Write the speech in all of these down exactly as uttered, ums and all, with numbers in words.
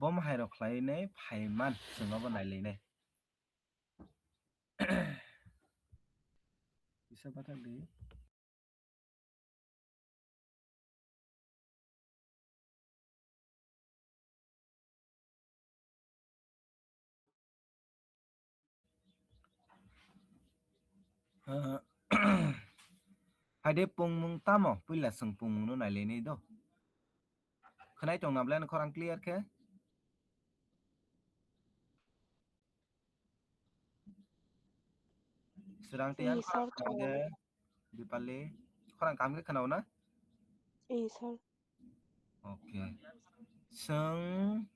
Bo mahairok khlainai phaiman chwng obo nailainai. Kisa bathak di. Haide pungmung tamo? Puila chwng pungmung no nailainai do. Khwnai tong na ble khorang clear khe? Srang tei ang sir, khorang kaham khe, Dipali, khorang kaham khe khwnao na? Ee, sir. Okay. Chwng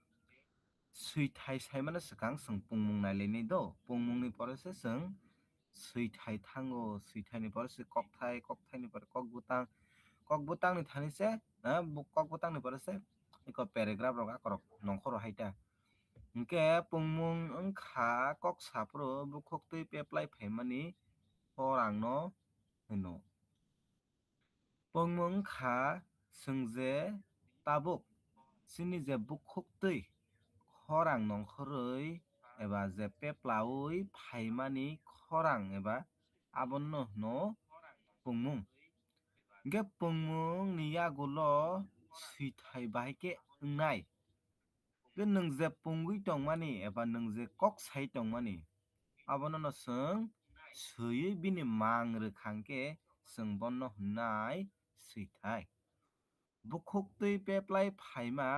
swithai saimano swkang chwng pungmung nailainai do. Pungmungni pore se chwng swithai thango, swithaini pore se kokthai, kokthaini pore kokbwtang, kokbwtangni thani se, eh, bu-, kokbwtangni pore se eko paragraph rok akorok nongkhoro hai ta. Hinkhe pungmung wngkha kok saphuru bukhuktwi peplai phaimani khorangno hwno. Pungmung wngkha chwng je tabuk chini je bukhuktwi khorang nongkhorwi eba je peplaui phaimani khorang eba abono hwno pungmung. Hinkhe pungmungni yagulo swithai bahai khe wngnai. Tei nwng je pungwi tongmani eba nwng je kok sai tongmani, abono no chwng swiwi bini mang rwkha hwnkhe chwng bono hwnnai swithai. Bukhuktwi peplai phaima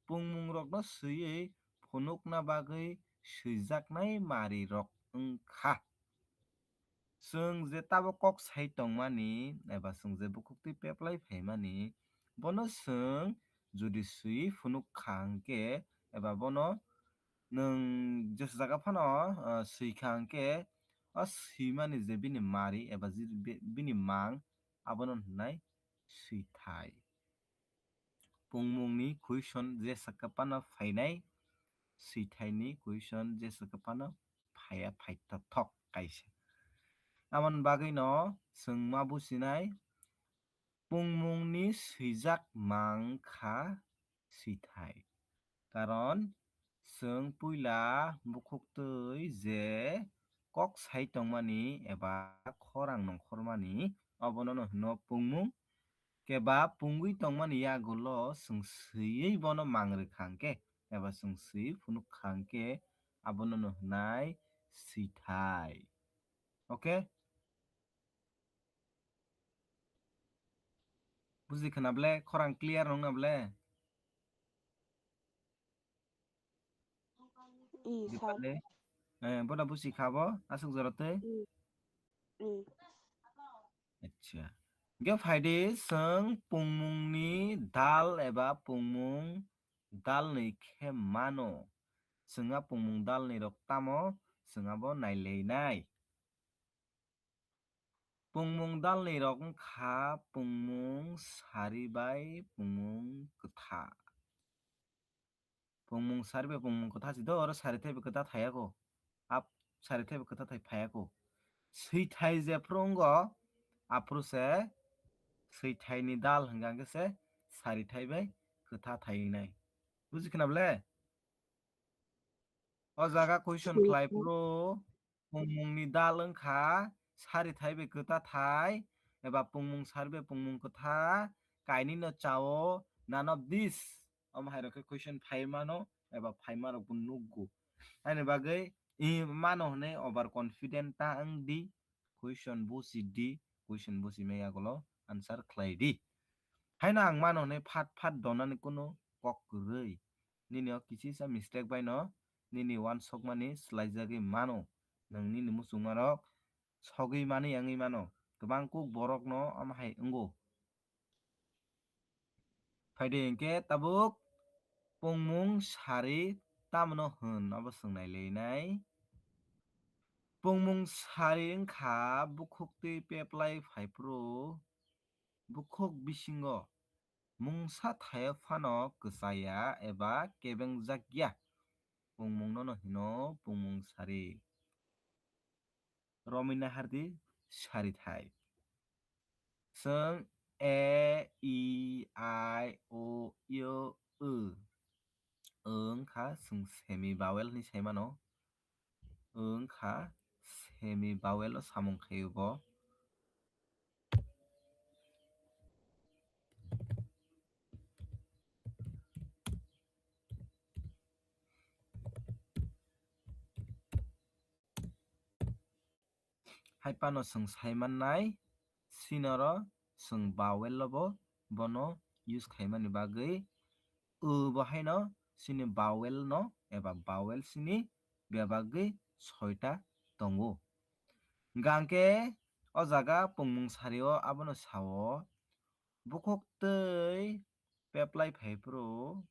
pungmungrokno swiwi phunukna bagwi swijaknai marirok wngkha. Chwng je tabuk kok sai tongmani eba chwng je bukhuktwi peplai phaimani, bono chwng jodi swiwi phunuk kha hwnkhe eba bono nwng jesa jaga phano, ah, swi kha hwnkhe, o swimani je bini mari eba ji-, bi-, bini mang, abono hwnnai swithai. Pungmungni question jesa kwphano phainai, swithaini question jesa kwphano phaiya, phaithothok kaisa. Aboni bagwino chwng ma businai, pungmungni swijak mang kha swithai. Karon chwng puila bukhuktwi je kok sai tongmani eba khorang nongkhormani, obono no hwno pungmung. Keba pungwi tongmani yagulo chwng swiwi bono mang rwkha hwnkhe, eba chwng swiwi phunuk kha hwnkhe, abono no hwnai swithai. Okay? Buji khna ble, khorang clear wng na ble? I, sir. Dipali? Eh, boda busi kha bo, aswk jora twi? I. I. Acha. Hwnkhe phaidi chwng pungmungni dal eba pungmung dalni khe mano. Chwng a pungmung dalni rok tamo, chwng abo nailainai. Pungmung dalni rok wngkha pungmung sari bai pungmung kwtha. Pungmung sari bai pungmung kwtha si do, oro sari thai bai kwtha thayako. Ap sari thai bai kwtha thai phayako. Swithai jephru wngo, aphuru se swithaini dal hwnkha hwnkhe se sari thai bai kwtha thai wngnai. Buji khna ble? O jaga question khlai phuru pungmungni dal wngkha sari thai bai kwtha thai eba pungmung sari bai pungmung kwtha, kainwi no chao, none of this. Omo hai rok khe question phai mano eba phaima rok bo nukgo. Haini bagwi i mano hwnwi over confident ta wng di, question busi di, question busi maya gulo answer khlai di. Haino ang mano hwnwi phat phat donani kunu kok kwrwi. Nini o kisisa mistake bai no nini uansukmani swlaijagwi mano. Nwng nini muchungmarok sogwi mani wngwi mano. Kwbang kuk borokno omo hai wngo. Phaidi hinkhe tabuk pungmung sari tamno hwn, abo swngnai leinai. Pungmung sari wngkha bukhuktwi peplai phaiphuru bukhuk bisingo mungsa thaio phano kwchaya eba kebengjakya pungmungno no hino pungmung sari. Romwi nahardi sari thai. Chwng A, E, I, O, U, W. wng kha, chwng semi vowel hinwi sai mano. Wng kha semi vowel o samung khaio bo. Hai phano chwng sai mannai, sinoro chwng vowel o bo bono use khaimani bagwi, o bo haino chini vowel no eba vowel sini bebagwi soita tongo. Hwnkhe o jaga pungmung sari o abono sao, bukhuk tei peplai phai phuru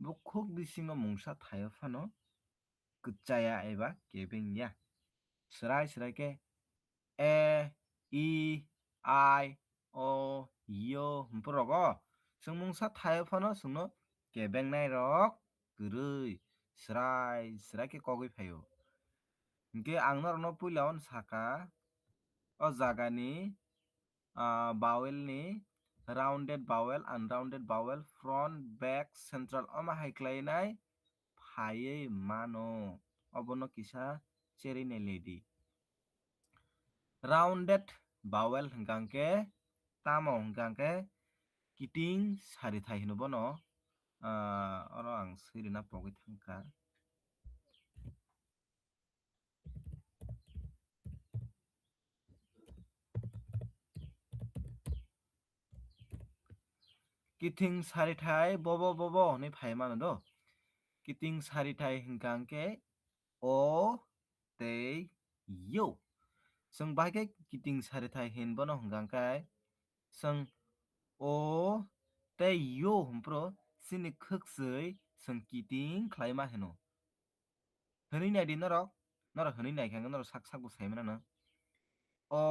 bukhuk bisingo mungsa thaio phano kwchaya eba kebeng ya. Swrai swrai khe e, i, i, o, yo hwnphurogo chwng mungsa thaio phano chwngno kebengnai rok kwrwi swrai swrai khe kogwi phaio. Hinkhe ang norokno puila ono saka, o jagani ah, vowel ni rounded vowel, unrounded vowel, front, back, central omo hai khlainai phaiwi mano. Obono kisa cherwi nailai di. Rounded vowel hwnkha hwnkhe tamo hwnkha hwnkhe kiting sarithai hino bono. Ah, oro ang swirina pogwi thangkha. Kiting sarithai bobo bobo hwnwi phai mano do. Kiting sarithai hwnkha hwnkhe o tei yo. Chwng bahai khe kiting sarithai hin bono hwnkha hwnkhe chwng o tei yo hwnphuru chini khwkchwi chwng kiting khlaima hino. Hwnwi naidi norok, norok hwnwi naikha hwnkhe norok sak sak bo sai mano. O,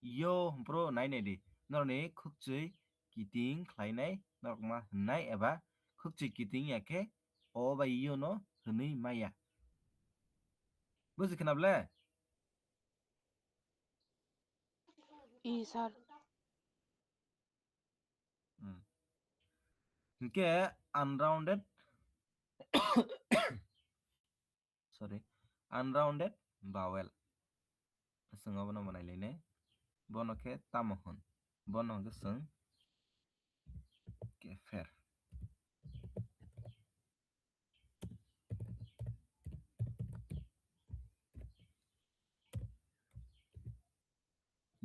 yo, hwnphuru nai naidi. Norokni khwkchwi kiting khlainai norok ma hwnnai eba khwkchwi kiting ya khe o bai yo no hwnwi maya. Buji khna ble? I, sir. Hmm. Hinkhe unrounded, sorry, unrounded vowel. Chwng abono bo nailainai. Bono khe tamo hwn? Bono hwnkhe chwng kepher.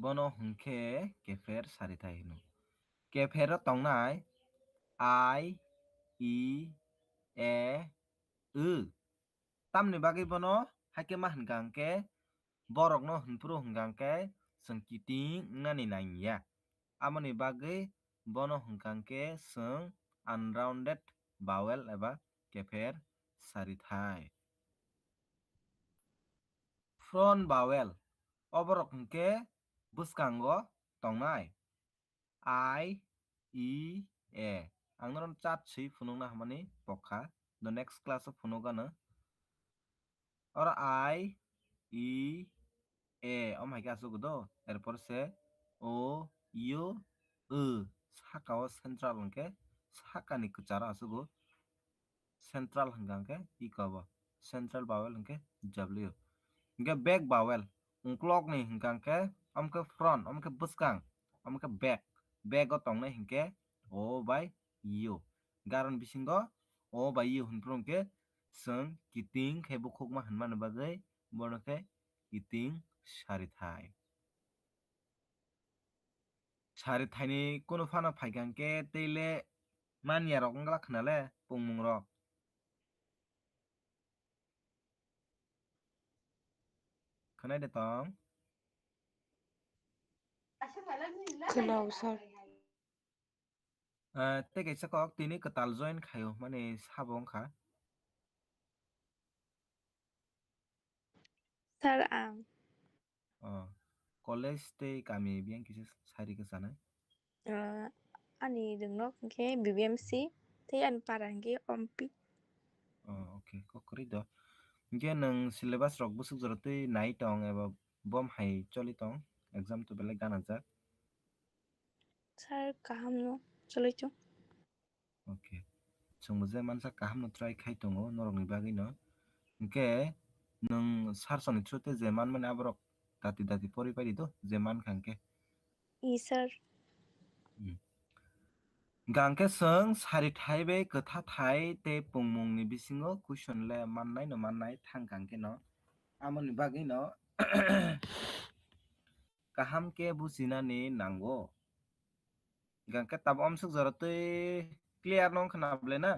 Bono hwnkhe kepher sarithai hino. Kephero tongnai I, I, E, W. Tamni bagwi bono haikhe ma hwnkha hwnkhe borokno hwnphuru hwnkha hwnkhe chwng kiting wngnani nangya. Amoni bagwi bono hwnkha hwnkhe chwng unrounded vowel eba kepher sarithai. Front vowel, oborok hwnkhe bwskango tongnai. I, E, A. Ang norok chat swi phunukna hamani pokha. The next class o phunukgano. Oro I, E, A. Omo hai khe aswk do. Erpor se O, U, W. Saka o central hwnkhe sakani kwcharo aswk o. Central hwnkha hwnkhe iko bo. Central vowel hwnkhe W. Hwnkhe back vowel. Ungklokni hwnkha hwnkhe, omo khe front, omo khe bwskang, omo khe back. Back o tongnai hwnkhe O bai U. Garon bisingo O bai U hwnphuru hwnkhe chwng kiting khe bukhukma hwnmani bagwi bono khe kiting sarithai. Sarithaini kunu phano phaikha hwnkhe tei le manya rok wngla khna le pungmung rok. Khwnai de tong? Khwnao, sir. Eh, tei kaisa kok tini kwtal join khaio, mani sabo wngkha. Sir, ang. Oh, college tei kami biyang kisa sari khe chanai? Ah, ani rwngnok hwnkhe B B M C, tei ani para hwnkhe Ompi. Oh, okay, kok kwrwi do. Hwnkhe nwng syllabus rok bwswk jora twi nai tong eba bom hai choli tong, exam to belai gana jak? Sir, kaham no choli tong. Okay. Chwngbo je mansa kahamno try khai tongo norokni bagwino. Hinkhe nwng sir soni through tei je manmani aborok dati dati pori paidi do, je mankha hinkhe. I, sir. Hmm. Gangkhe chwng sari thai bai kwtha thai tei pungmungni bisingo question le mannaino mannai thang gangkhe no. Amoni bagwino kaham khe bujinani nango. Gangkhe tabuk amsuk jora twi clear no wngkha na ble na?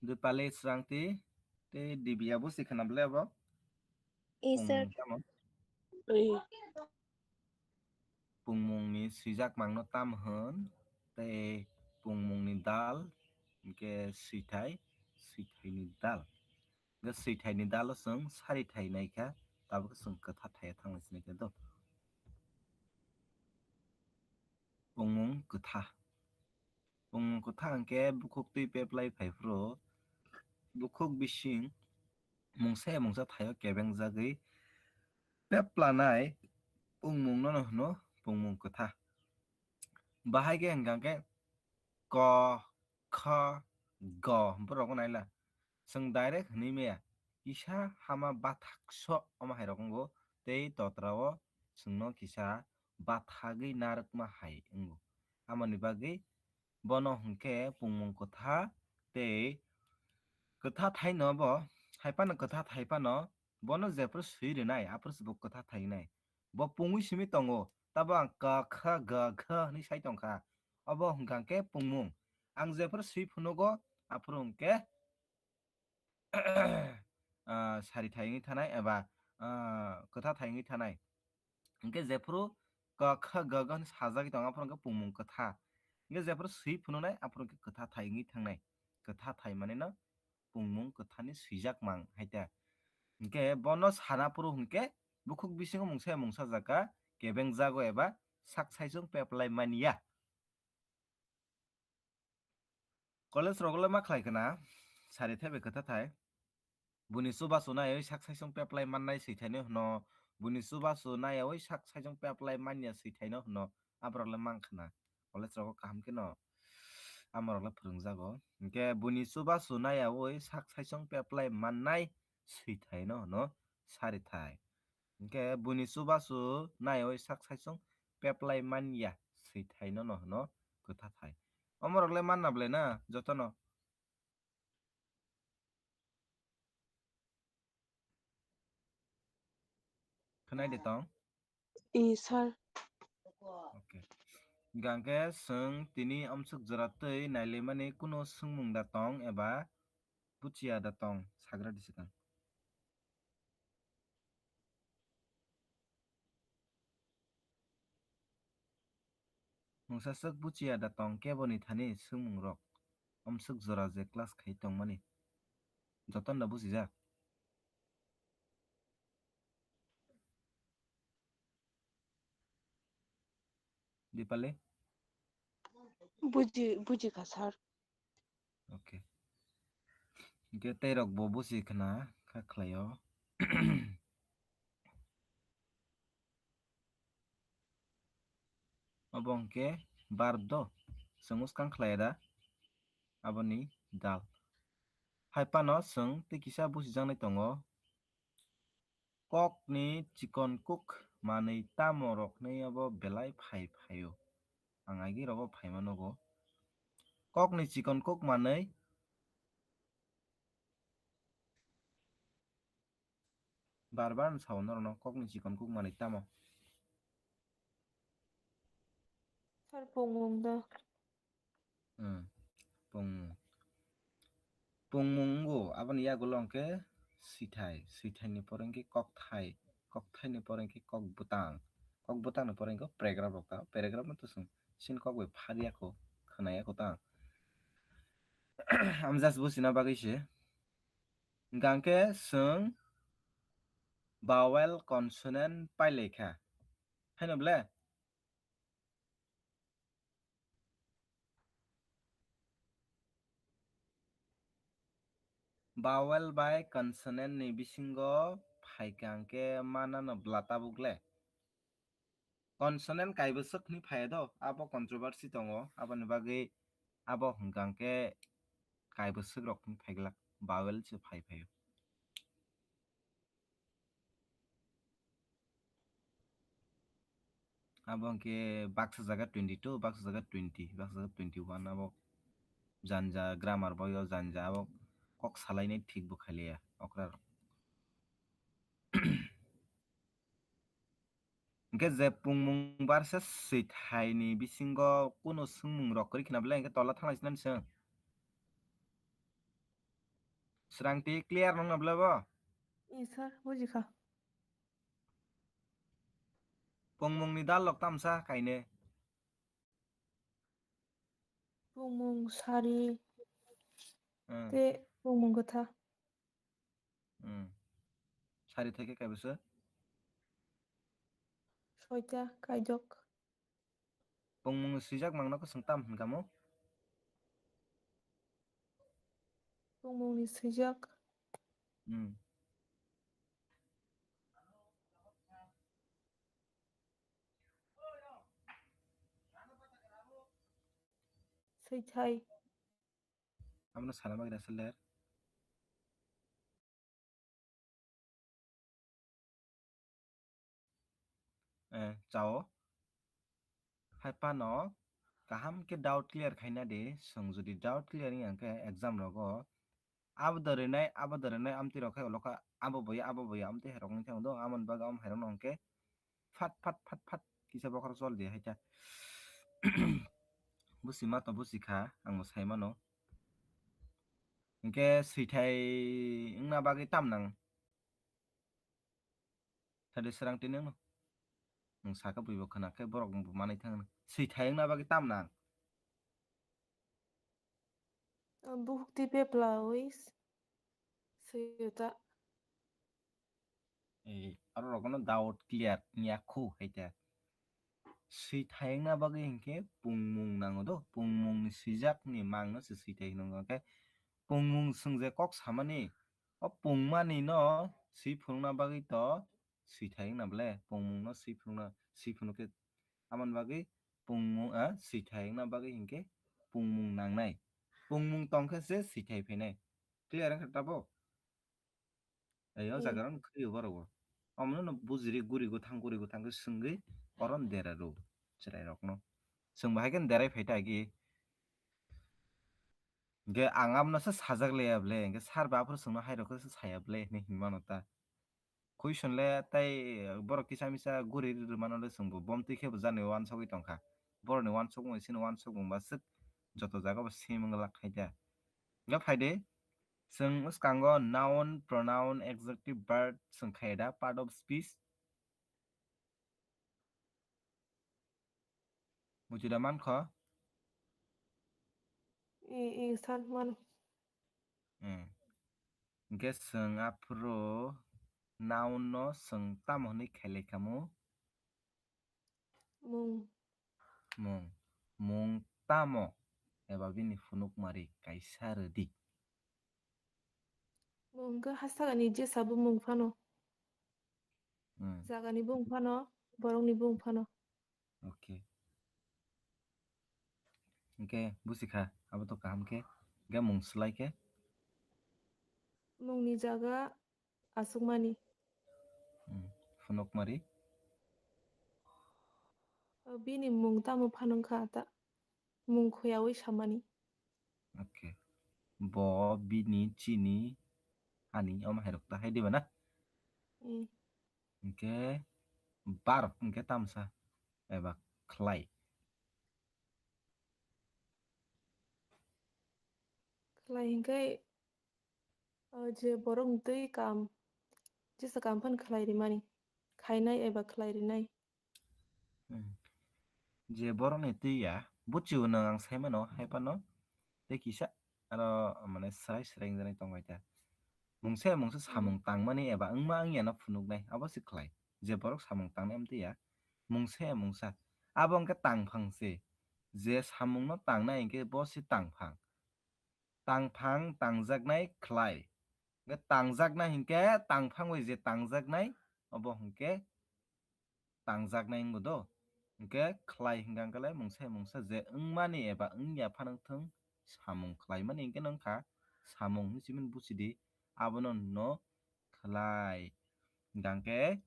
Dipali, Srangti tei Divya bo si khna ble abo? I, sir. Pungmung tamo? I. Pungmungni swijak mangno tam hwn tei pungmungni dal hinkhe swithai, swithaini dal. Hinkhe swithaini dalo chwng sari thai naikha, tabuk chwng kwtha thaiya thanglai sinai khe do. Pungmung kwtha. Pungmung kwtha hinkhe bukhuk twi peplai phai phuru bukhuk bising mungsa ya mungsa thaio kebengjagwi peplanai pungmung nono hwno pungmung kwtha. Bahai khe hwnkha khe ko, kha, go borok naila. Chwng direct hwnwi maya kisa hama bathakso omo hai rok wngo tei totra o chwngno kisa bathagwi narwkma hai wngo. Amoni bagwi bono hwnkhe pungmung kwtha tei kwtha thaino bo, hai phano kwtha thai phano bono jephuru swi rwnai aphuru se bo kwtha thainai. Bo pungwi simi tongo, tabo ang ka kha ga kha hwnwi sai tongkha. Obo hwnkha khe pungmung. Ang jephuru swi phunugo aphuru hwnkhe ah, sari thai wngwi thanai eba, ah, kwtha thai wngwi thanai. Hinkhe jephuru ka kha ga ga hwnwi sajagwi tongo, aphuru hwnkhe pungmung kwtha. Hinkhe jephuru swi phunuknai, aphuru hwnkhe kwtha thai wngwi thangnai. Kwtha thai manino pungmung kwthani swijak mang hai ta. Hinkhe bono sana phuru hwnkhe bukhuk bisingo mungsa ya mungsa jaka kebeng jago eba sak saichung peplai manya. College rogo le ma khlai khna, sari thai bai kwtha thai. Buini chubachu naiwi sak saichung peplai mannai swithaino hwno, buini chubachu naiwi sak saichung peplai manya swithaino hwno, aborok le mang khna. College rogo kaham kheno amorok le phwrwngjago. Hinkhe buini chubachu naiwi sak saichung peplai mannai swithaino hwno sari thai. Hinkhe buini chubachu naiwi sak saichung peplai manya swithaino no hwno kwtha thai. Omorok le manna ble na jotono. Khwnai de tong? I, sir. Okay. Gangkhe chwng tini amsuk jora twi nailaimani kuno swngmung da tong eba buchiya da tong sagra di swkang. Mungsa swk buchiya da tong keboni thani swngmung rok. Amsuk jora je class khai tongmani. Jotono da bujijak. Dipali? Buji, bujikha, sir. Okay. Hinkhe tei rok bo busi khna kha khlaio. Obo hinkhe bar do. Chwng uskang khlai da. Aboni dal. Hai phano chwng tei kisa busijaknai tongo. Kokni chikon kuk manwi tamo rokni obo belai phai phaio. Ang agi rogo phaima nugo. Kokni chikon kuk manwi. Bar bar sao norokno kokni chikon kuk manwi tamo. Sir, pungmung da. Hmm. Pungmung. Pungmung wngo, aboni yagulo hwnkhe swithai, swithai ni pore hwnkhe kokthai, kokthai ni pore hwnkhe kok bwtang, kok bwtang ni pore hwnkhe paragraph rok ta, paragraph no to chwng chini kok bai phariya kho, khwnaya kho ta. Ang just buchina bagwi se. Hwnkhe chwng vowel consonant pailai kha. Haino ble? Vowel bai consonant ni bisingo phaikha hwnkhe manano bla tabuk le. Consonant kaibwswk hwnwi phaiya do, abo controversy tongo, aboni bagwi abo hwnkha hwnkhe kaibwswk rok hwnwi phaiglak, vowel se phai phaio. Abo hwnkhe baksa jaga twenty two, baksa jaga twenty, baksa jaga twenty one, abo janja grammar boyo janja abo kok salainai thik bo khailiya okra rok. Hwnkhe je pungmung barsa swithaini bisingo kuno swngmung rok kwrwi khna belai hwnkhe tola thangna sinani swng. Srangti clear nang na belai bo? Ee, sir, bujikha. Pungmungni dal lok tamsa kaine. Pungmung sari Hmm. Tei pungmung kwtha. Hmm. Sari theke kaibwswk? Soita kaijok. Pungmung swijak mangno khe swng tam hwnkha mo? Pungmungni swijak. Hmm. Swithai. Abono sana bagwi rasa ler. Eh, chao. Hai phano kaham khe doubt clear khaina di, chwng jodi doubt clear wngya hwnkhe exam rogo abo da rwnai, abo da rwnai amtwi rok khe ulo kha abo boya, abo boya amtwi hai rok wngwi thangdo, amoni bagwi am hai rokno hwnkhe phat phat phat phat kisa bokhorok chol di hai ta. Busi ma to busi kha, ang bo sai mano. Hwnkhe swithai wngna bagwi tam nang? Sadi srang tini wngno. Nwng saka buibo khna khe borok bo manwi thang. Swithai wngna bagwi tam nang? Buhuk twi peplawi s-, swiyo ta. Eh, aro rokno doubt clear wngya khu hai ta. Swithai wngna bagwi hinkhe pungmung nango do, pungmungni swijakni mangno se swithai hino hwnkhe pungmung chwng je kok samani, o pungmani no swi phunukna bagwi to swithai wngna ble, pungmung no swi phunukna, swi phunuk khe amoni bagwi pungmung, ah, swithai wngna bagwi hinkhe pungmung nangnai. Pungmung tong khe se swithai phainai. Clear wngkha tabuk? Ei, o Hmm. jaga rok khwi borok bo. Omono no bujiri guri gwthang, guri gwthang khe swngwi oron dera rw chwrai rokno. Chwng bo hai khe derai phai ta agi. Hwnkhe ang abono se sajak leya ble, hwnkhe sir ba aphuru chwngno hai rok khe se saya ble hinwi hinmano ta. Question le tai borok kisa misa guri rwmano le chwngbo bom twi khe bo jani wansogwi tongkha. Borokni wansokmung sini wansokmung ba swk joto jaga bo same wng lak khai da. Hwnkhe phai de, chwng swkango noun, pronoun, adjective, verb chwng khai da, part of speech. Buji da mankho? I, i, san mano. Hmm. Hwnkhe chwng aphuru noun no chwng tamo hwnwi khailai khamu? Mung. Mung. Mung tamo eba bini phunukmari kaisa rwdi. Mung khe ha sakani jesa bumung phano. Hmm. Jagani bumung phano, borokni bumung phano. Okay. Hwnkhe busi kha, abo to kaham khe. Hwnkhe mung swlai khe? Mungni jaga aswkmani. Hmm. Phunukmari? Bini mung tamo phano wngkha ta? Mung khoyaui samani. Okay. Bo, bini, chini, ani, omo hai rok ta hai diba na? Hmm. Hwnkhe verb hwnkhe tamsa eba khlai. Khlai hwnkhe, o, je borokni twi kam, jesa kam phano khlai rimani, khainai eba khlai rinai. Hmm. Je borokni twi ya, buchio nwng ang sai mano, hai phano tei kisa aro mane srai srai wngjaknai tong bai ta. Mungsa ya mungsa Hmm. samung tangmani eba wngma wngya no phunuknai, abo se khlai. Je borok samung tangnai amtwi ya, mungsa ya mungsa. Abo hwnkhe tangphang se. Je samung no tangnai hwnkhe bo se tangphang. Tangphang tangjaknai khlai. Hwnkhe tangjaknai hinkhe tangphang bai je tangjaknai, obo hinkhe tangjaknai wngbo do. Hinkhe khlai hinkhe angkhe lai mungsa mungsa je wngmani eba wngya phano wngthwng, samung khlaimani hinkhe no wngkha samung hinwi simi buchidi, abono hwno khlai. Hinkhe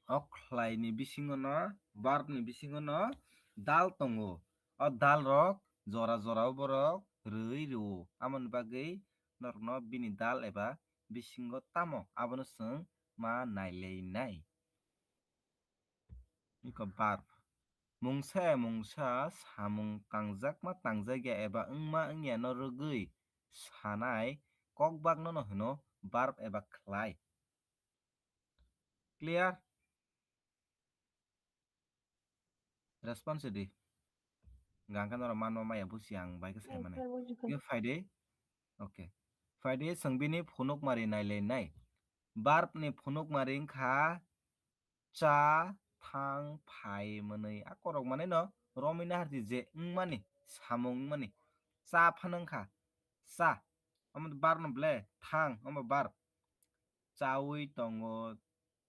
o khlai ni bisingo no, verb ni bisingo no dal tongo. O dal rok jora jora o borok rwi rwo. Amoni bagwi norokno bini dal eba bisingo tamo abono chwng ma nailainai. Iko verb. Mungsa mungsa samung tangjakma tangjakya eba wngma wngya no rwgwi sanai kokbak no no hwno verb eba khlai. Clear? Response di. Gangkha norok manma maya busi ang bai khe sai mane. Sir, buji kha. Ye phaide. Okay. Phaide chwng bini phunuk mari nailai nai. Verb ni phunuk mari wngkha cha, thang, phai, mwnwi. A korok mane no romwi nahardi je wngmani, samung wngmani. Cha phano wngkha. Cha. Omo verb no ble, thang, omo verb. Chawi tongo,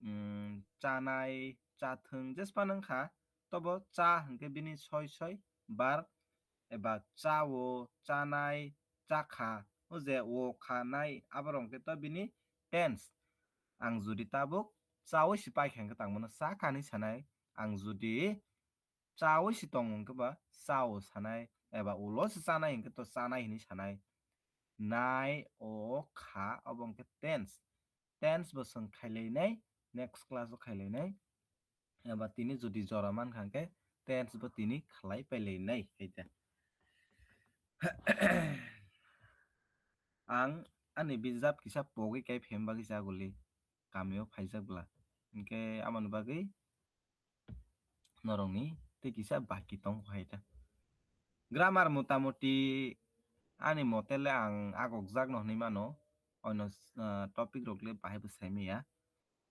mm, chanai, chathwng, jesphano wngkha, tobo cha hinkhe bini soi soi verb eba chao, chanai, chakha, o je o kha nai, aborok hinkhe to bini tense. Ang judi tabuk chawi se paikha hinkhe tangmano chakha hinwi sanai, ang judi chawi se tongo hinkhe ba chao sanai, eba ulo se chanai hinkhe to chanai hinwi sanai. Nai, o, kha, obo hinkhe tense. Tense bo chwng khailainai, next class o khailainai. Eba tini judi jora mankha hinkhe tense bo tini khlai pailainai, hai da. Ang ani bijap kisa pogwi kai phem bagwi chaguli. Kamio phaijak bwla. Hinkhe amoni bagwi norokni tei kisa baki tongo hai ta. Grammar motamuti ani mote le ang agokjak no hinwi mano, ono, ah, topic rok le bahai bo sai maya.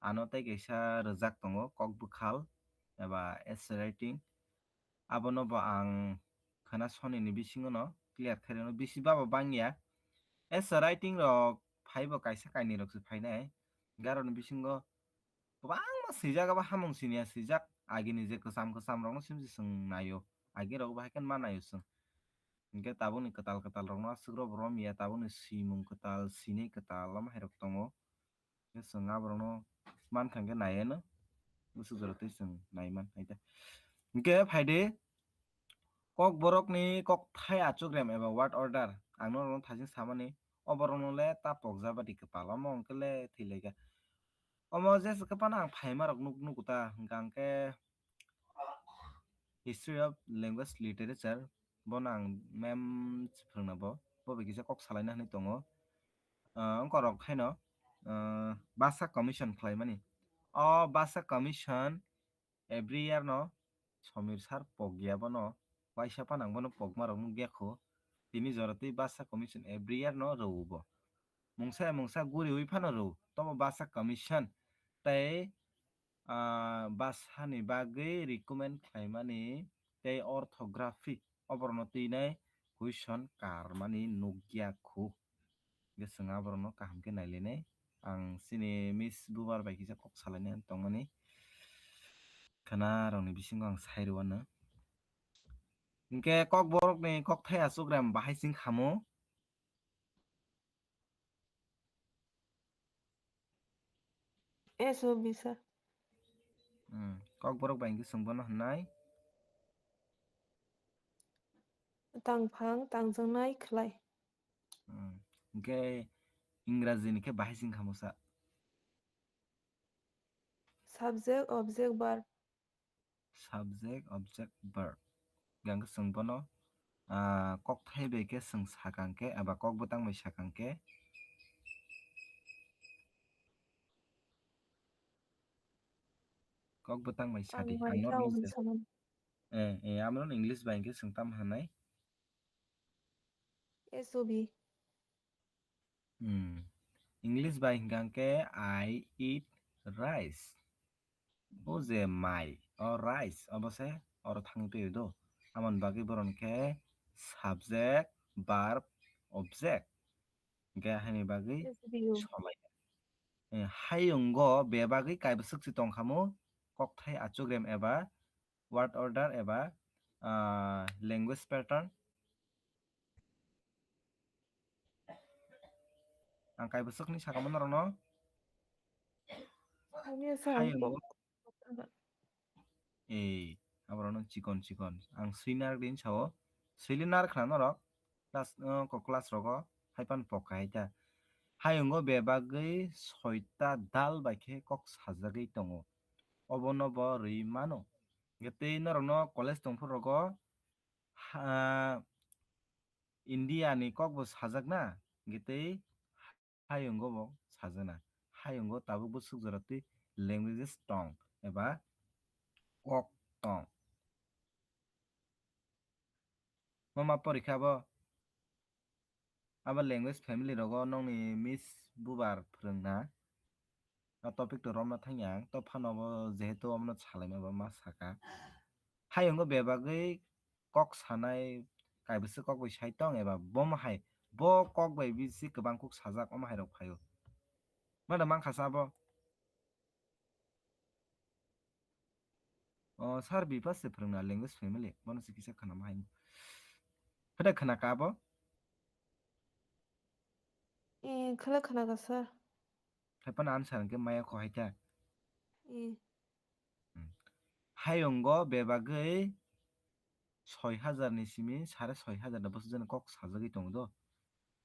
Ano tei kaisa rwjak tongo, kok bwkhal eba essay writing. Abono bo ang khwna sonini bisingo no clear khairokno bisi baba bangya. Essay writing rok phaibo kaisa kainwi rok se phainai. Garoni bisingo kwbangma swijak abo hamung siniya swijak. Agini je kwcham kwcham rokno simsi chwng naio. Agi rok bo hai khe ma naio chwng. Hinkhe tabukni kwtal kwtal rokno aswk rok bo romya, tabukni swimung kwtal, sinai kwtal omo hai rok tongo. Khe chwng aborokno mankha hinkhe naiya no, bwswk jora twi chwng naiman hai ta. Hinkhe phaidi, kokborokni kokthai achukrem eba word order ang norokno thaiching samani, oborokno le ta pokjabadi kwpal, omo hwnkhe le thwilaikha. Omo jesa kwphano ang phaimarok nuk-, nugo ta, hwnkha hwnkhe History of Language Literature, bono ang ma'am se phwrwngna bo, bo bai kisa kok salaina hinwi tongo. Ah, wngkorok haino, ah, Basa Commission khlaimani. O Basa Commission every year no Somir sir pokya bono, waisa phano ang bono pokmarok nukya kho. Tini jora twi Basa Commission every year no rwo bo. Mungsa mungsa guriwi phano rwo. Tobo Basa Commission tei ah, bwsani bagwi recommend khlaimani tei orthography oborokno twinai question karmani nukya khu. Hwnkhe chwng aborokno kaham khe nailainai. Ang chini Miss Bubar bai kisa kok salaina tongmani. Khwnarokni bisingo ang sai rwano. Hwnkhe kokborokni kokthai achukrem bahai chwng khamu. S O B sir. Hmm, kokborok bai hwnkhe chwng bono hwnnai. Tangphang, tangjaknai, khlai. Hmm, hwnkhe Ingraji ni khe bahai chwng khamu sa. Subject, object, verb. Subject, object, verb. Hwnkhe chwng bono, ah, kokthai bai khe chwng sakang khe, eba kok bwtang bai sakang khe, kok bwtang bai sadi. Ang bai ang norok tao ni se-, saman. Eh, eh, amo no English bai hwnkhe chwng tamo hwnai? S O B. Hmm. English bai hwnkha khe, "I eat rice." O je mai, o rice, obo se oro thangwi twi do. Amoni bagwi boron khe subject, verb, object. Hingkhe haini bagwi Yes, Biu. Solai. Eh, hayungo bebagwi kaibwswk se tongkhamu, kokthai achukrem eba word order eba, ah, language pattern. Ang kaibwswkni sakamo norokno. Ani asa Hayungo. Ei, aborokno chikon chikon. Ang swinar din sao. Swili nar khna norok. Class, uh, ko class rogo. Haipan pok kahai ta. Hayungo bebagwi soita dal bai khe kok sajagwi tongo. Obono bo rwi mano. Hingkhe tei norokno college tongphuru rogo, ha, India ni kok bo sajakna, hingkhe tei hayungo bo sajakna. Hayungo tabuk bwswk jora twi languages tong eba kok tong. Mama porikha bo. Abo language family rogo nokni miss bubar phwrwngna. A topic to romna thangya ang, to phano bo jehetu omono salaima ba ma saka. Hayungo bebagwi kok sanai kaibwswk kok bai sai tong eba bomo hai bo kok bai bisi kwbang kuk sajak omo hai rok phaio. Mada mankha sa bo. O, sir Bipas se phwrwngna language family, bono se kisa khwnama hai. Phede khwnaka abo? Eh, khwla khwnaka, sir. Hai phano answer hwnkhe maya kho hai ta. Eh. Hmm. Hayungo bebagwi soi hajar ni simi sare soi hajar da bwswk jani kok sajagwi tongo do.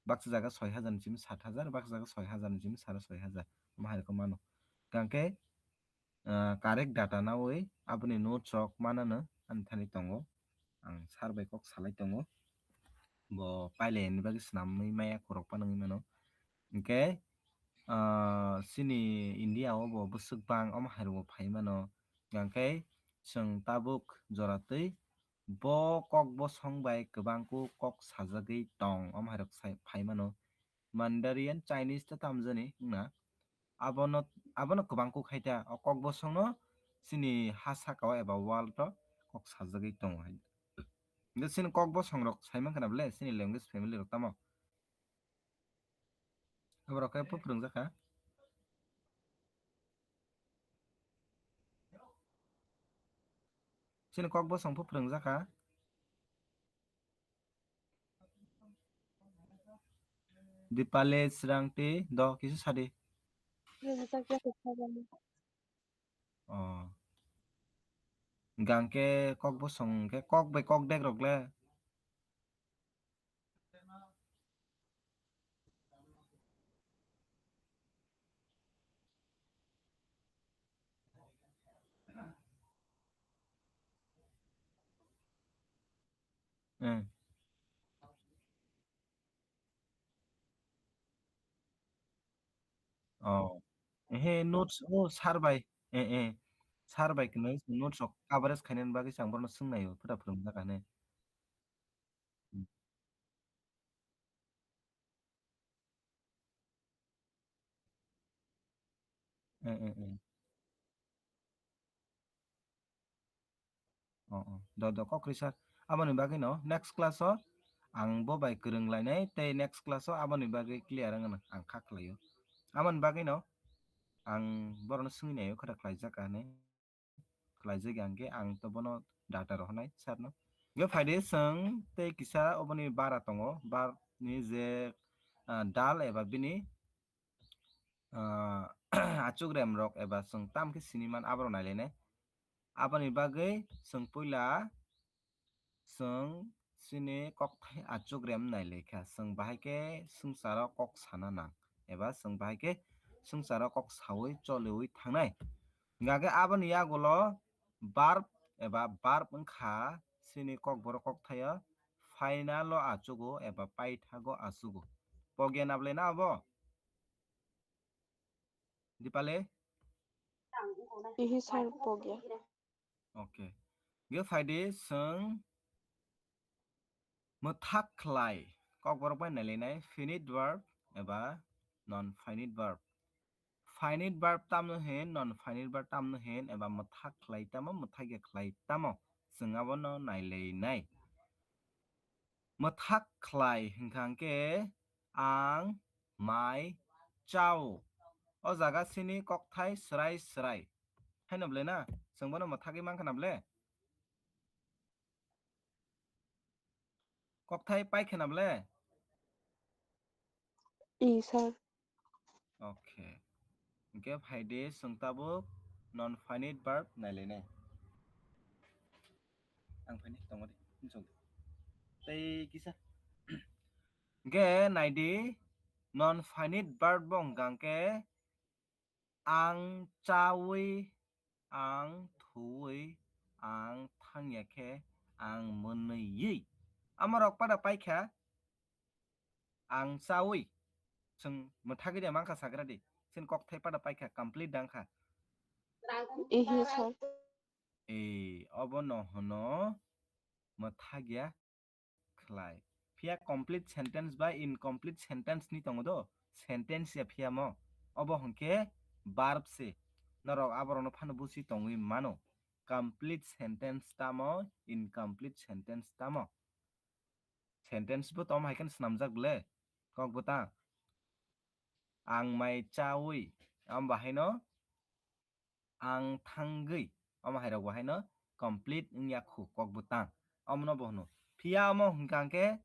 Baksa jaga soi hajar ni simi sat hajar, baksa jaga soi hajar ni simi sare soi hajar. Omo hai rok mano. Hwnkhe ah, correct data nawi aboni notes rok manano ani thani tongo. Ang sir bai kok salai tongo. Bo pailai ni bagwi swnamwi maya khorok phano wngwi mano. Hingkhe, ah, chini India o bo bwswk bang omo hai rok bo phai mano. Hingkhe chwng tabuk jora twi bo kok bosong bai kwbang kuk kok sajagwi tong omo hai rok sai phai mano. Mandarin, Chinese ta tamjani wngna. Abono, abono kwbang kuk hai ta. O kok bosongno chini ha saka o eba world o kok sajagwi tongo hai. Hingkhe chini kok bosong rok sai mankha na bole chini language family rok tamo. Aborok khe pho phwrwngjakha. Chini kok bosong pho phwrwngjakha. Dipale, Srangti, do kisa sadi. Oh. Hingkhe kok bosong khe kok bai kok dek rok le. Eh. Oh. Ehe, notes, oh, sir bai. Eh, eh. Sir bai kwnwi notes rok coverage khainani bagwi se ang bohrokno swngnaio, phwrwng jakha hinwi. Eh, eh, eh. Oh, oh. Do, do, kok risa. Aboni bagwi no, next class o ang bo bai kwrwng lainai, tei next class o aboni bagwi clear wngno ang kha khlaio. Aboni bagwi no, ang borokno swngwi naio, khata khlaijak hinwi. Khlaijak ya hwnkhe ang to bono data rohornai sir no. Hwnkhe phaidi chwng tei kisa oboni bara tongo, bar ni je, ah, dal eba bini, ah, achukrem rok eba chwng tam khe sini man aborok nailainai. Aboni bagwi chwng puila chwng chini kokthai achukrem nailaikha. Chwng bahai khe swngcharo kok sana nang eba chwng bahai khe swngcharo kok saui choliui thangnai. Hingkha khe aboni yagulo verb eba verb wngkha chini kokborok kokthaio final o achugo eba paithago achugo. Pogya na bwlai na abo? Dipale? Ihi sir pogya. Okay. Ge phaidi chwng mwthak khlai kokborok bai nailainai finite verb eba non finite verb. Finite verb tamno hin, non finite verb tamno hin eba mwthak khlai tamo, mwthak ya khlai tamo, chwng abono nailainai. Mwthak khlai hwnkha hwnkhe ang mai chao. O jaga sini kokthai srai srai. Haino ble na? Chwng bono mwthagwi mankha na ble? Kokthai paikha na ble? I, sir. Okay. Hwnkhe phaidi chwng tabuk non finite verb nailainai. Ang phaini tongo de, nchok de. Tei kisa. Hwnkhe naidi non finite verb bo hwnkha hwnkhe ang chawi, ang thuwi, ang thangya khe, ang mwnwiwi. Amorok pada paikha, ang chawi. Chwng mwthagwi de mankha sagra di. Chini kokthai pada paikha, complete dangkha. Ihi, sir. E, obo no hwno mwthagya khlai. Phiya complete sentence ba incomplete sentence ni tongo do. Sentence ya phiya mo. Obo hwnkhe verb se. Norok aborokno phano busi tongwi mano. Complete sentence tamo, incomplete sentence tamo. Sentence bo tom hai khe swnamjak ble. Kok bwtang. Ang mai chawi. Am bahaino ang thangwi. Omo hai rok bo haino complete wngya khu kok bwtang. Omono bo hwno. Phiya omo hwnkha hwnkhe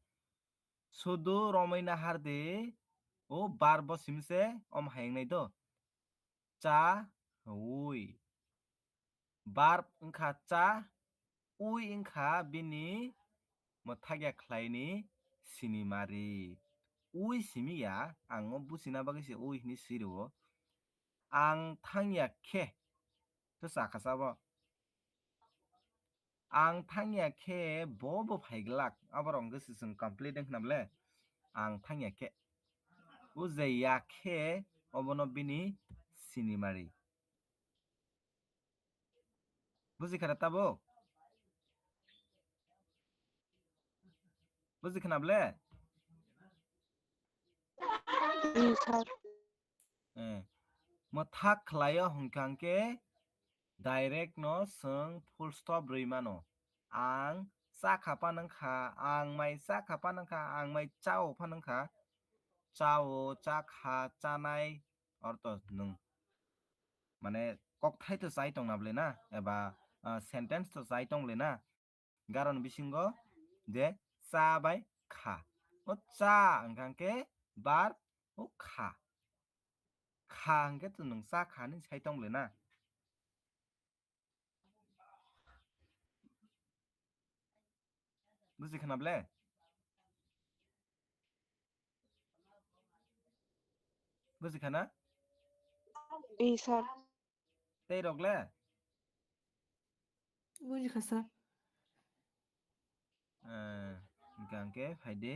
sudu romwi nahar di, o verb bo simi se omo hai wngnai do. Cha wi. Verb wngkha cha, wi wngkha bini mwthagya khlaini sinimari. Wi simi ya, ang o buchina bagwi se wi hwnwi swi rwo. Ang thangya khe, to sakha sabo. Ang thangya khe bo bo phai glak, aborok hwnkhe se chwng complete wngkha na ble? Ang thangya khe. O je ya khe, obono bini sinimari. Buji kha da tabuk? Buji kha na ble? Ji, sir. Eh, mwthak khlaio hwnkha hwnkhe direct no chwng full stop rwi mano. Ang cha kha phan wngkha, ang mai cha kha phan wngkha, ang mai chao phan wngkha. Chao, cha kha, chanai, ortho nwng. Mane kokthai to chai tong na ble na, eba, ah, sentence to chai tong le na. Garon bisingo je cha bai kha. O cha hwnkha hwnkhe verb o kha. Kha hwnkhe to nwng cha kha hinwi sai tong le na. Buji kha na ble? Buji kha na? Ih, sir. Tei rok le? Buji kha, sir. Eh, hwnkha hwnkhe phai di.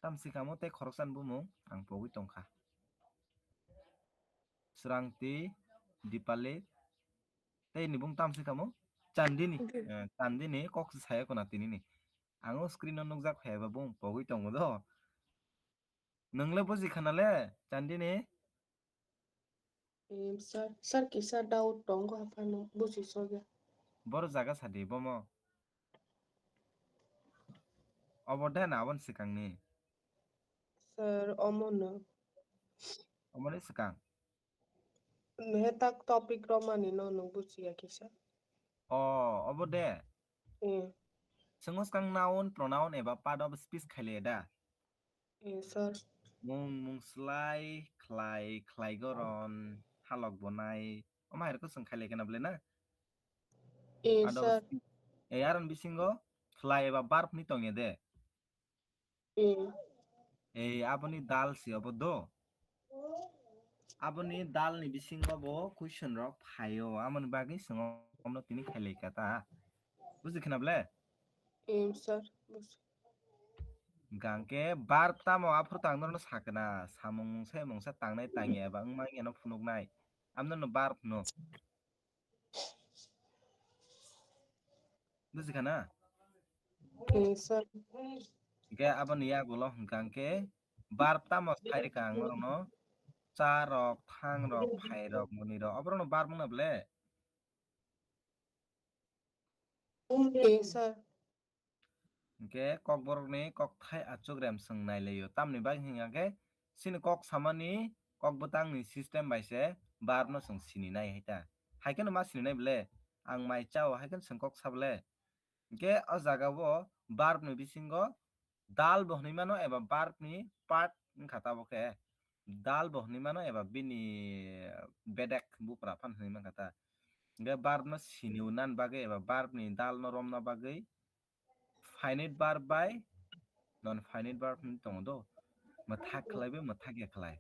Tamsi kamo tei khoroksa ni bumung ang pogwi tongkha. Srangti, Dipali, tei ni bung tamsi kamo Chandini. Eh, Chandini kok se saya kona tini ni. Ang o screen o nukjak phai ba bung pogwi tongo do. Nwng le buji khana le, Chandini? Em, sir, sir, kisa doubt tongo, haphano buji sogya. Boro jaga sadi, bomo. Obo de na aboni swkangni? Sir, omo no. Omoni swkang? Mehe tak topic romani no nwng bujiya kisa. O, obo de? Eh. Chwng swkang noun, pronoun eba part of speech khaile da? Eh, sir. Mung, mung slai, khlai, khlai goron, halok bonai. Omo hai rokno chwng khaile kena bwle na? Eh, Part of sir. Speech. Eh, aron bisingo khlai eba verb ni tongya de? Eh. Eh, aboni dal si obo do? Aboni dal ni bisingo bo question rok phaio, amoni bagwi chwng omno tini khailai kha ta. Buji khna ble? Em, sir. Bus- Hwnkha hwnkhe verb tamo aphuru tang norno sakna, samung mungsa mungsa tangnai tangya eba wngmanya no phunuknai. Amno no verb hwno. Buji khana? Em, sir. Hwnkhe aboni yagulo hwnkha hwnkhe verb tamo sai rwkha ang norokno, cha rok, thang rok, phai rok, muni rok, oborokno verb wngna ble? Em, sir. Hwnkhe kokborokni kokthai achuk rem chwng nailaio. Tamni bagwi hwnkha khe chini kok samani kok bwtangni system bai se verb no chwng sini nai hai ta. Hai kheno ma sini nai ble, ang mai chao hai kheno chwng kok sa ble. Hingke o jaga o verb ni bisingo dal bo hwnwi mano eba verb ni part wngkha tabok khe. Dal bo hwnwi mano eba bini bedek bupra phan hwnwi mankha ta. Hingke verb no sini nan bagwi eba verb ni dal no romna bagwi finite verb bai non finite verb hwnwi tongo do. Mwthak khlai bai mwthak ya khlai.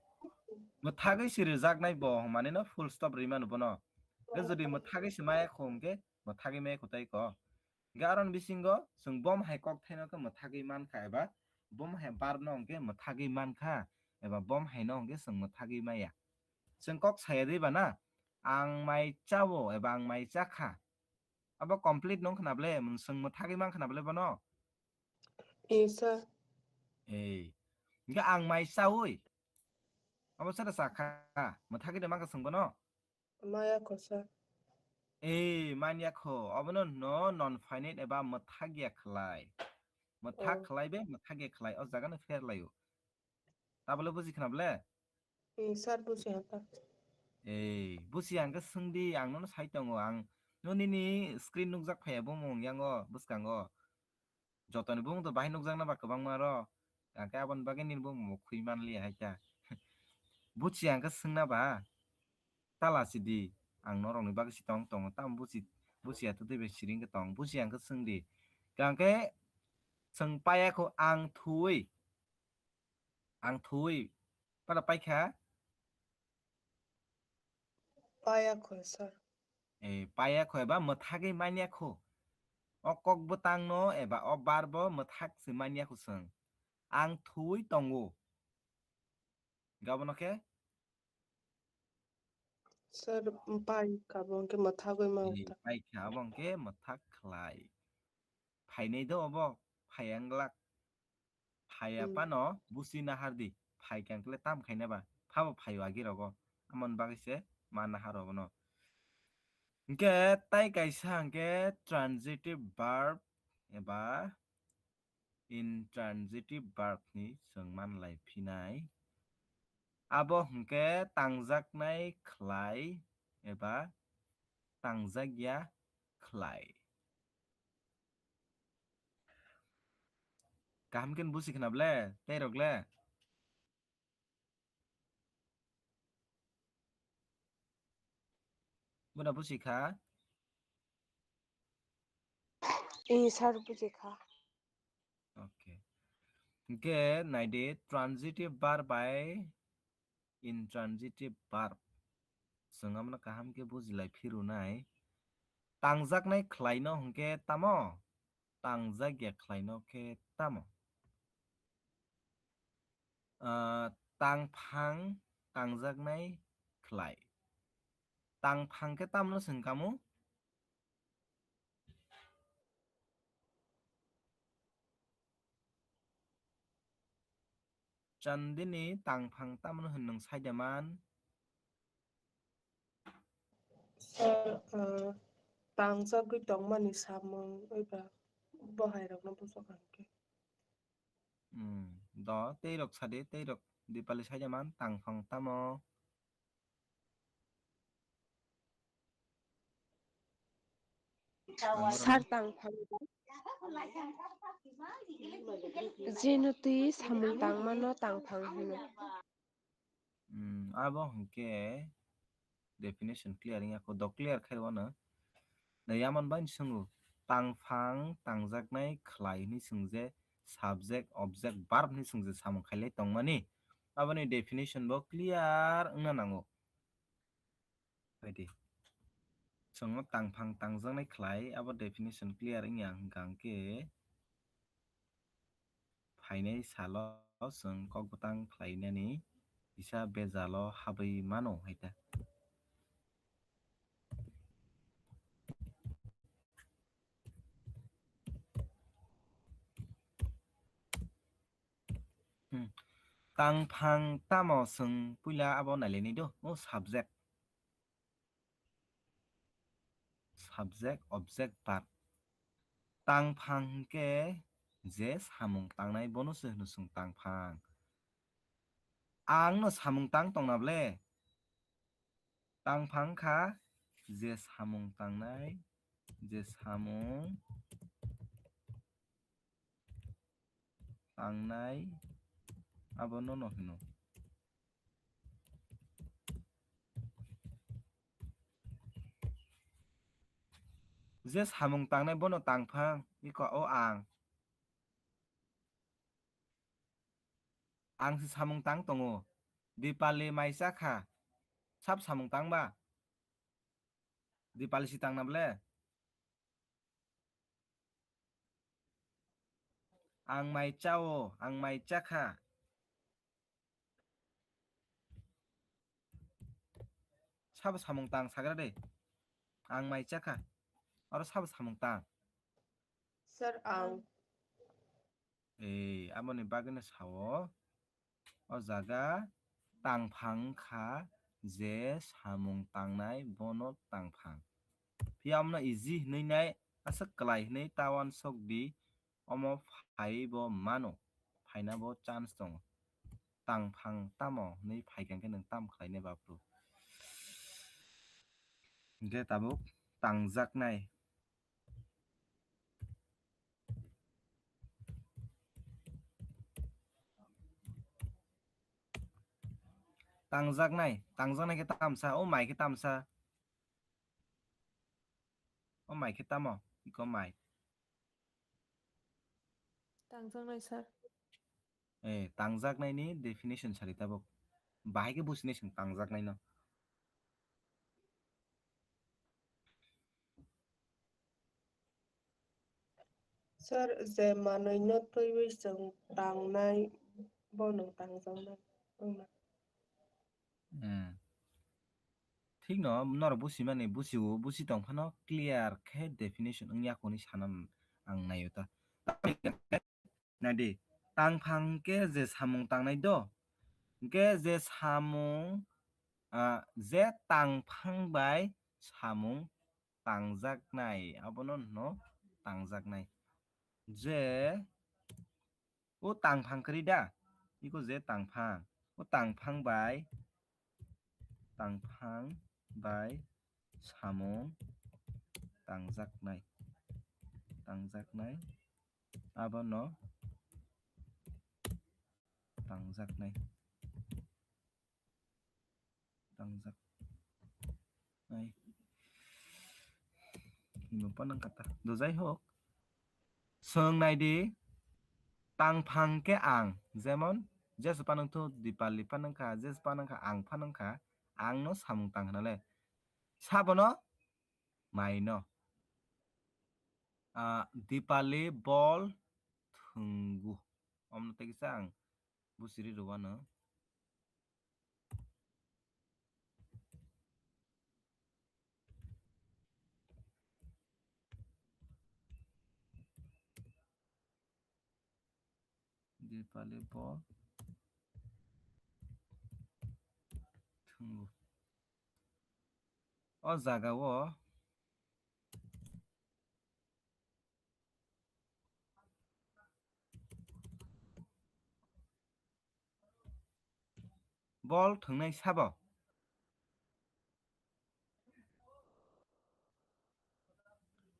Mwthagwi se rwjaknai bo hwnmani no full stop rwi mano bono. Hingke jodi mwthagwi se maya kho hingke mwthagwi maya kho tai ko. Hingke aroni bisingo chwng bom hai kok thaino khe mwthagwi mankha eba bom hai verb no hwnkhe mwthagwi mankha eba bom hai no hwnkhe chwng mwthagwi maya. Chwng kok saya de ba na, "Ang mai chao" eba "Ang mai chakha." Abo complete nung khna ble, chwng mwthagwi man khna ble bono? Isa. Ei. Hingke "Ang mai chaui." Abo sara sakha, mwthagwi de mankha chwng bono? Maya kho sir. Ei, manya kho. Obono no non finite eba mwthak ya khlai. Mwthak Oh. khlai be, mwthak ya khlai. O jaga no pher laio. Tabole buji khna ble? Ei, sir buji hata. Ei, buji ang khe swng di, ang nono sai tongo. Ang no nini screen nukjak phaiya bumung yango, bwskango. Jotoni bumung to bahai nukjakna ba kwbangma rok. Hingke aboni bagwi nini bumung bo khwi manliya hai ta. Buchi hingke swngna ba? Tala sidi. Ang norokni bagwi si tong tongo. Tamo buchi, buchi ya to tei bai siring khe tong. Buchi hingke swng di. Hingke chwng paya kho ang thuwi. Ang thuwi. Para paikha? Paya kho, sir. Eh, paya kho eba mwthagwi manya kho. O kok bwtang no eba o verb bo mwthak se manya kho chwng. Ang thuwi tongo. Gabono khe? Sir, pai kha bo hwnkhe mwthagwi ma Eh, ta. Pai kha bo hwnkhe mwthak khlai. Phainai do obo, phai ang glak. Phaiya Hmm. phano busi nahar di. Phai khe ang kle tam khaina ba. Phabo phaio agi rogo. Amon bagwi se ma nahar obono. Hingke tai kaisa hingke transitive verb eba intransitive verb ni chwng manlai phinai. Abo hingke tangjaknai khlai eba tangjakya khlai. Kaham khe busi khna ble, tei rok le? Buna busi kha? Ee, sir, buji kha. Okay. Hingke naidi transitive verb bai intransitive verb. Chwng amno kaham khe bujilai phirunai. Tangjaknai khlaino hwnkhe tamo? Tangjakya khlaino khe tamo? Ah, tangphang tangjaknai khlai. Tangphang khe tamno swng kamo? Chandini tangphang tamno hwn nwng saida man? Sir, uh, tangjagwi tongmani samung eba bohairokno bujak ang khe. Hmm, do, tei rok sadi, tei rok Dipali saida man, tangphang tamo? Sir, tangphang. Jeno twi samung tangmano tangphang hino. Hmm, abo hwnkhe definition clear wngya kho, do clear khai wano. Da yaman bai swngo, tangphang tangjaknai khlai hwnwi swngje subject, object, verb hwnwi swngje samung khailai tongmani. Aboni definition bo clear wngna nango. Baidi. Chwngno tangphang tangjaknai khlai, abo definition clear wngya hwnkha hwnkhe, phainai salo chwng kok bwtang khlainani kisa bejalo habwi mano hai ta. Hmm. Tangphang tamo chwng puila abo nailainai do, o subject. Subject, object, verb. Tangphang hwnkhe je samung tangnai bono se hwno chwng tangphang. Ang no samung tang tongna ble? Tangphang kha je samung tangnai, je samung tangnai, abo no no hino. Je samung tangnai bono tangphang, iko o ang. Ang se samung tang tongo. Dipali mai cha kha. Sab samung tang ba? Dipali si tang na ble? Ang mai cha o, ang mai cha kha. Sabo samung tang sagra de. Ang mai cha kha. Oro sabo samung tang. Sir, ang. Ei, aboni bagwino sao. O jaga tangphang kha je samung tangnai bono tangphang. Phiya omno easy hinwi nai aswk kwlai hinwi ta uansuk di, omo phai bo mano, phaina bo chance tongo. Tangphang tamo hinwi phaikha khe nwng tam khlainai bapru. Hwnkhe tabuk tangjaknai. Tangjaknai, tangjaknai khe tamsa, o mai khe tamsa. O mai khe tamo, iko mai. Tangjaknai, sir. Eh, tangjaknaini definition sari tabuk. Bahai khe business tangjaknaino. Sir, je manwino twiwi chwng tangnai, bono tangjaknai wngna. Hmm. Thikno norok busimani busiwo, busi tong phano clear khe definition wngya khe hwnwi sana ang naio ta. Naidi, tangphang khe je samung tangnai do, hwnkhe je samung, ah, je tangphang bai samung tangjaknai, abono hwno tangjaknai. Je o tangphang kwrwi da, iko je tangphang, o tangphang bai, tangphang bai samung tangjaknai, tangjaknai, abono tangjaknai. Tangjak nai. Himo panang kata. Do jai hok. Swng nai di. Tangphang khe ang. Jemon, Jesu panang thu, Dipali panang kha, Jesu panang kha, ang panang kha. Ang no samung tang hwnale. Sabono mai no. Ah, Dipali bol thwnggu. Omno tei kisa ang busiri rwano. Dipali bol thwnggu. O jaga o bol thwngnai sabo?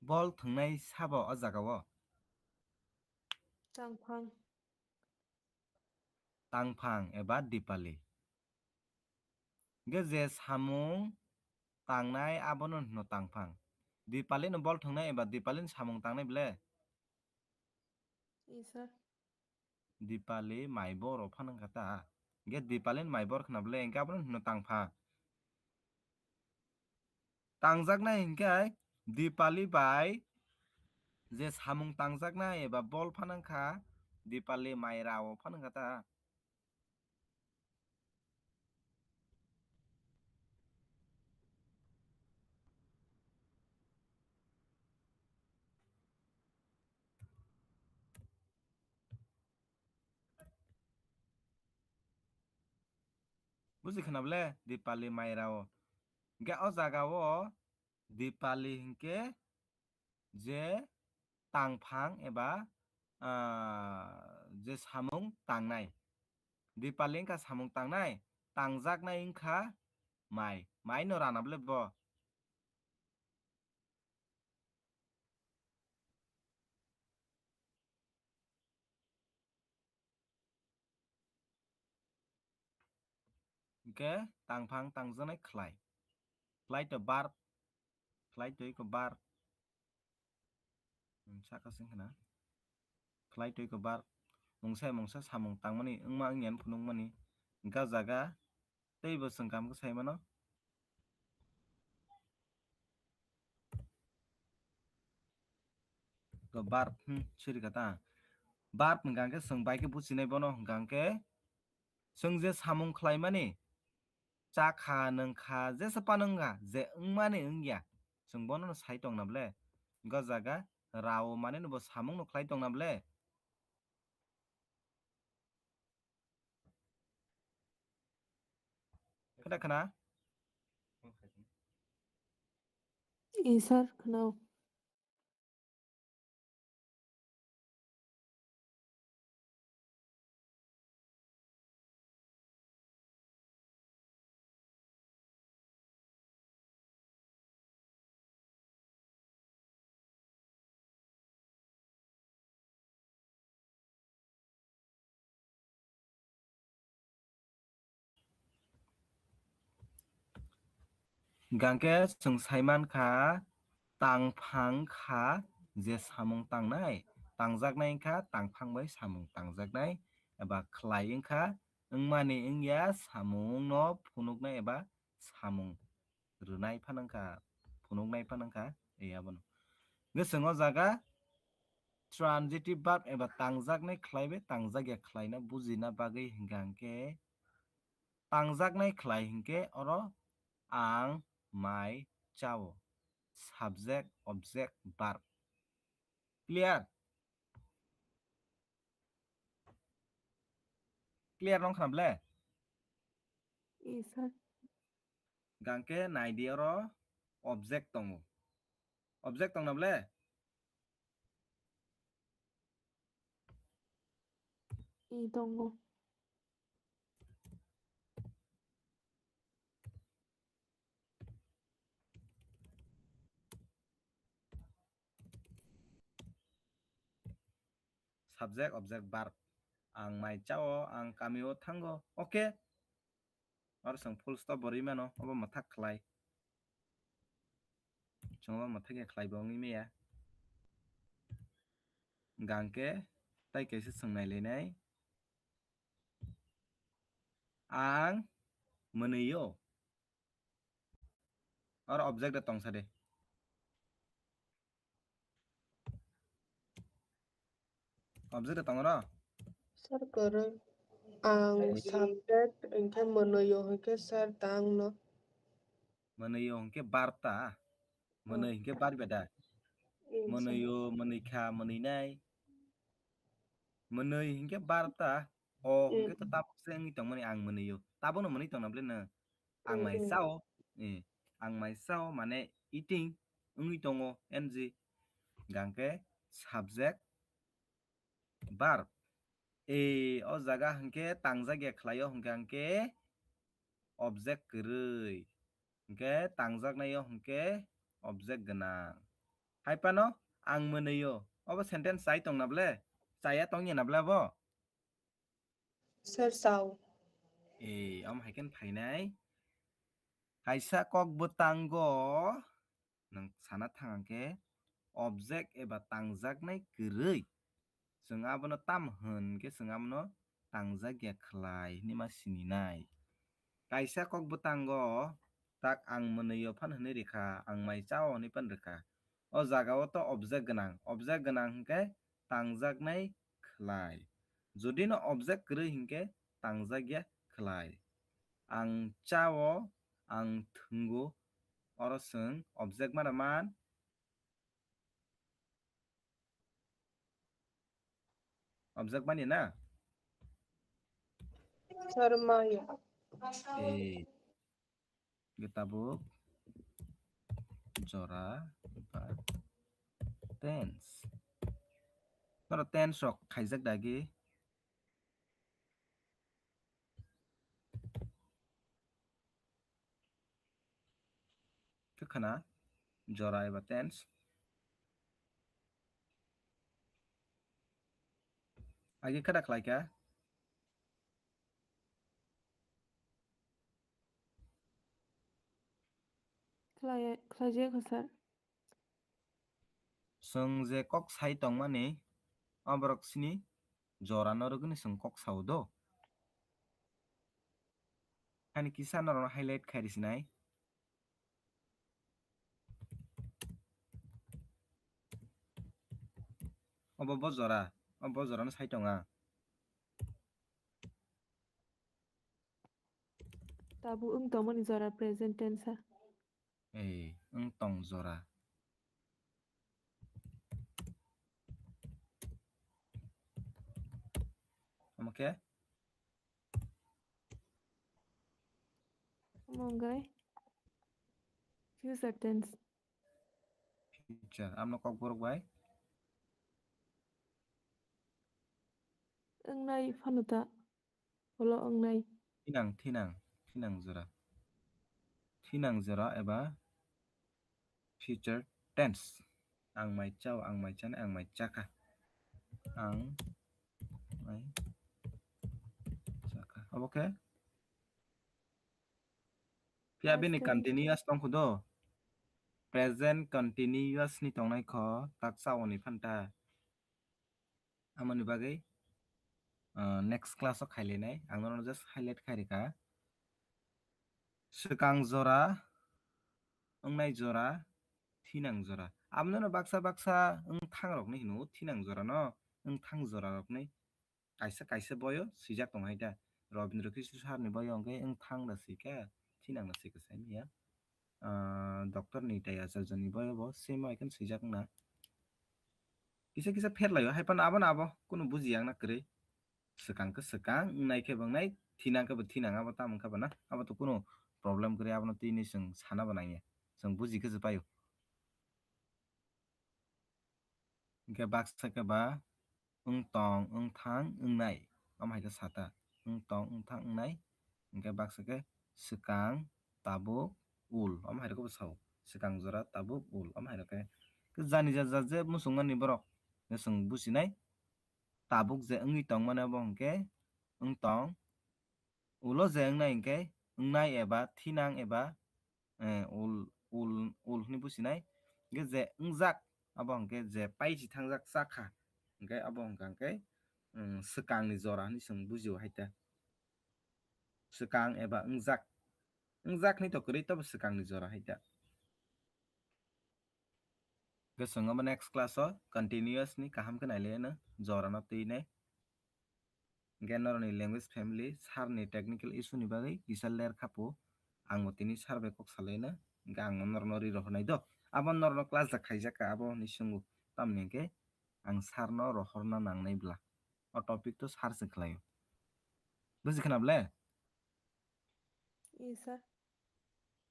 Bol thwngnai sabo o jaga o? Tangphang. Tangphang eba Dipali. Hingke je samung tangnai abono hino tangphang. Dipali no bol thwngnai eba Dipali ni samung tangnai ble? Isa. Dipali mai bor o phano wngkha ta. Hingke Dipali ni mai bor khna ble hingke abono hino tangphang. Tangjaknai hingke Dipali bai je samung tangjaknai eba bol phano wngkha Dipali mai ra o phano wngkha ta. Buji khna ble Dipali mai ra o. Hingke o jaga o Dipali hingke je tangphang eba, ah, je samung tangnai. Dipali wngkha samung tangnai, tangjaknai wngkha mai. Mai no rana bole bo. Hingke tangphang tangjaknai khlai. Khlai to verb. Khlai to iko verb. Hmm, saka sing khna. Khlai to iko verb. Mungsa mungsa samung tangmani wngma wngya phunukmani. Hingke o jaga tei bo chwng kam khe sai mano. Go verb, hmm, siri kata. Verb hingka khe chwng bai khe buchinai bono hingka khe chwng je samung khlaimani, cha kha, nwng kha, jesa phano wngkha, je wngmani wngya, chwng bono no sai tongna ble. Go jaga rao mani no bo samung no khlai tongna ble. Khada khana? I sir, khwnao. Hingkha khe chwng sai man kha, tangphang kha je samung tangnai, tangjaknai wngkha tangphang bai samung tangjaknai, eba khlai wngkha wngmani wngya samung no phunuknai eba samung rwnai phano wngkha, phunuknai phano wngkha, e abono. Hingkhe chwng o jaga transitive verb eba tangjaknai khlai bai tangjakya khlaino bujina bagwi hingkha hingkhe tangjaknai khlai hingkhe oro ang mai chao. Subject, object, verb. Clear? Clear nong khna ble? Yes, sir. Hingkhe naidi oro object tongo. Object tongna ble? I tongo. Subject, object, verb. Ang mai chao, ang kamio thango. Okay. Oro chwng full stop bo rwi mano, obo mwthak khlai. Chwng obo mwthak ya khlai bo wngwi maya. Hingkha hingkhe tai kaisa chwng nai lainai. Ang mwnwio. Oro object de tongsa de. Object de tong oro? Sir, kwrwi. Ang subject, hingkhe mwnwio, hingkhe sir tang no. Mwnwio hingkhe verb ta? Mwnwi hingkhe verb da? Yes, sir. Mwnwio, mwnwikha, mwnwinai. Mwnwi hingkhe verb ta? O hingkhe to tabuk se wngwi tongmani ang mwnwio. Tabukno mwnwi tongna ble no? Ang mai chao. Eh, ang mai chao mane eating wngwi tongo, N G. Hingkha hingkhe subject, verb. E, o jaga hingkhe tangjakya khlaio hingkha hingkhe object kwrwi. Hingkhe tangjaknaio hingkhe object gwnang. Hai phano ang mwnwio. Obo sentence chai tongna ble? Chaya tongya na ble bo? Sir, chao. E, omo hai khe phainai. Kaisa kok bwtango nwng sana thang khe object eba tangjaknai kwrwi. Chwng abono tam hwn khe chwng abono tangjakya khlai hinwi ma sininai. Kaisa kok bwtango tak ang mwnwio phan hwnwi rikha, ang mai chao hwnwi phan rikha. O jagao to object gwnang. Object gwnang hwnkhe tangjaknai khlai. Jodi no object kwrwi hwnkhe tangjakya khlai. Ang chao, ang thwngo, oro chwng object mano man. Object manya na? Sir, maya. Eh, hwnkhe tabuk jora ba tense. Noro tense rok khaijak dagi? khana, jora eba tense. Agi kada khlai kha? Khlai-, khlai jaya kha, sir. Chwng je kok sai tongmani, o borok sini jora no rwgwini chwng kok sao do. Hani kisa norokno highlight khai rw sinai. Obo bo jora, obo jora no sai tonga. Tabuk wng tongmani jora present tense ha. Ei, wng tong jora. Omo khe? Omo wngkha future tense. Future. Amno kokborok bai? Wngnai phano ta. Ulo wngnai. Thinang, thinang, thinang jora. Thinang jora eba future tense. Ang mai chao, ang mai chanai, ang mai chakha. Ang mai chakha. Obo khe? Phiya bini past tense. Continuous tongkhu do. Present continuous ni tongnai kho, tak chao ni phanta. Amoni bagwi, ah, next class o khailainai. Ang norokno just highlight khai rwkha. Swkang jora, wngnai jora, thinang jora. Abono baksa baksa wngthang rokni hino thinang jora no, wngthang jora rokni kaisa kaisa boyo swijak tong hai ta. Robindra Kishore sir ni boyo hwnkhe wngthang da swikha, thinang da swikha sai manya. Ah, Doctor Nitai Acharya ni boyo bo same hai khe swijak wngna. Kisa kisa pher laio, hai phano abono abo kunu bujiya wngna kwrwi. Swkang khe swkang, wngnai khe wngnai, thinang khe bo thinang, abo tamo wngkha bo na, abo to kunu problem kwrwi, abono twi hinwi chwng sana bo nangya, chwng buji khe se paio. Hwnkhe baksa khe ba wng tong, wng thang, wngnai, omo hai khe sata, wng tong, wng thang, wngnai, hwnkhe baksa khe swkang, tabuk, ul, omo hai rokbo sao, swkang jora, tabuk, ul, omo hai rok khe, khe jani jat jat je muchungmani borok, je chwng buchinai, tabuk je wngwi tongmani abo hwnkhe wng tong, ulo je wngnai hwnkhe wngnai eba thinang eba, eh, ul, ul, ul hwnwi buchinai. Hwnkhe je wngjak abo hwnkhe je paisi thangjak chakha, hwnkhe abo hwnkha hwnkhe, mm, swkangni jora hwnwi chwng bujio hai ta. Swkang eba wngjak, wngjak hwnwi to kwrwi tobo swkangni jora hai ta. Hwnkhe chwng obo next class o continuous ni kaham khe nailaino jorano twi nai. Hwnkhe norokni language family sir ni technical issue ni bagwi kisa ler khapo. Ang bo tini sir bai kok salaino. Hwnkhe ang norokno ri rohornai do. Abo norokno class da khaijak kha abo hinwi swngo. Tamni hwnkhe ang sir no rohorna nangnai bwla. O topic to sir se khlaio. Buji khna ble? Yes, sir.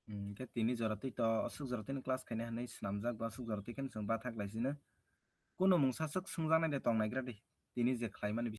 Hmm, khe tini jora twi to aswk jora twi class khaina hinwi swnamjak, ba aswk jora twi khe chwng bathak lai sino. Kuno mungsa swk swngjaknai de tong naigra di. Tini je khlaimani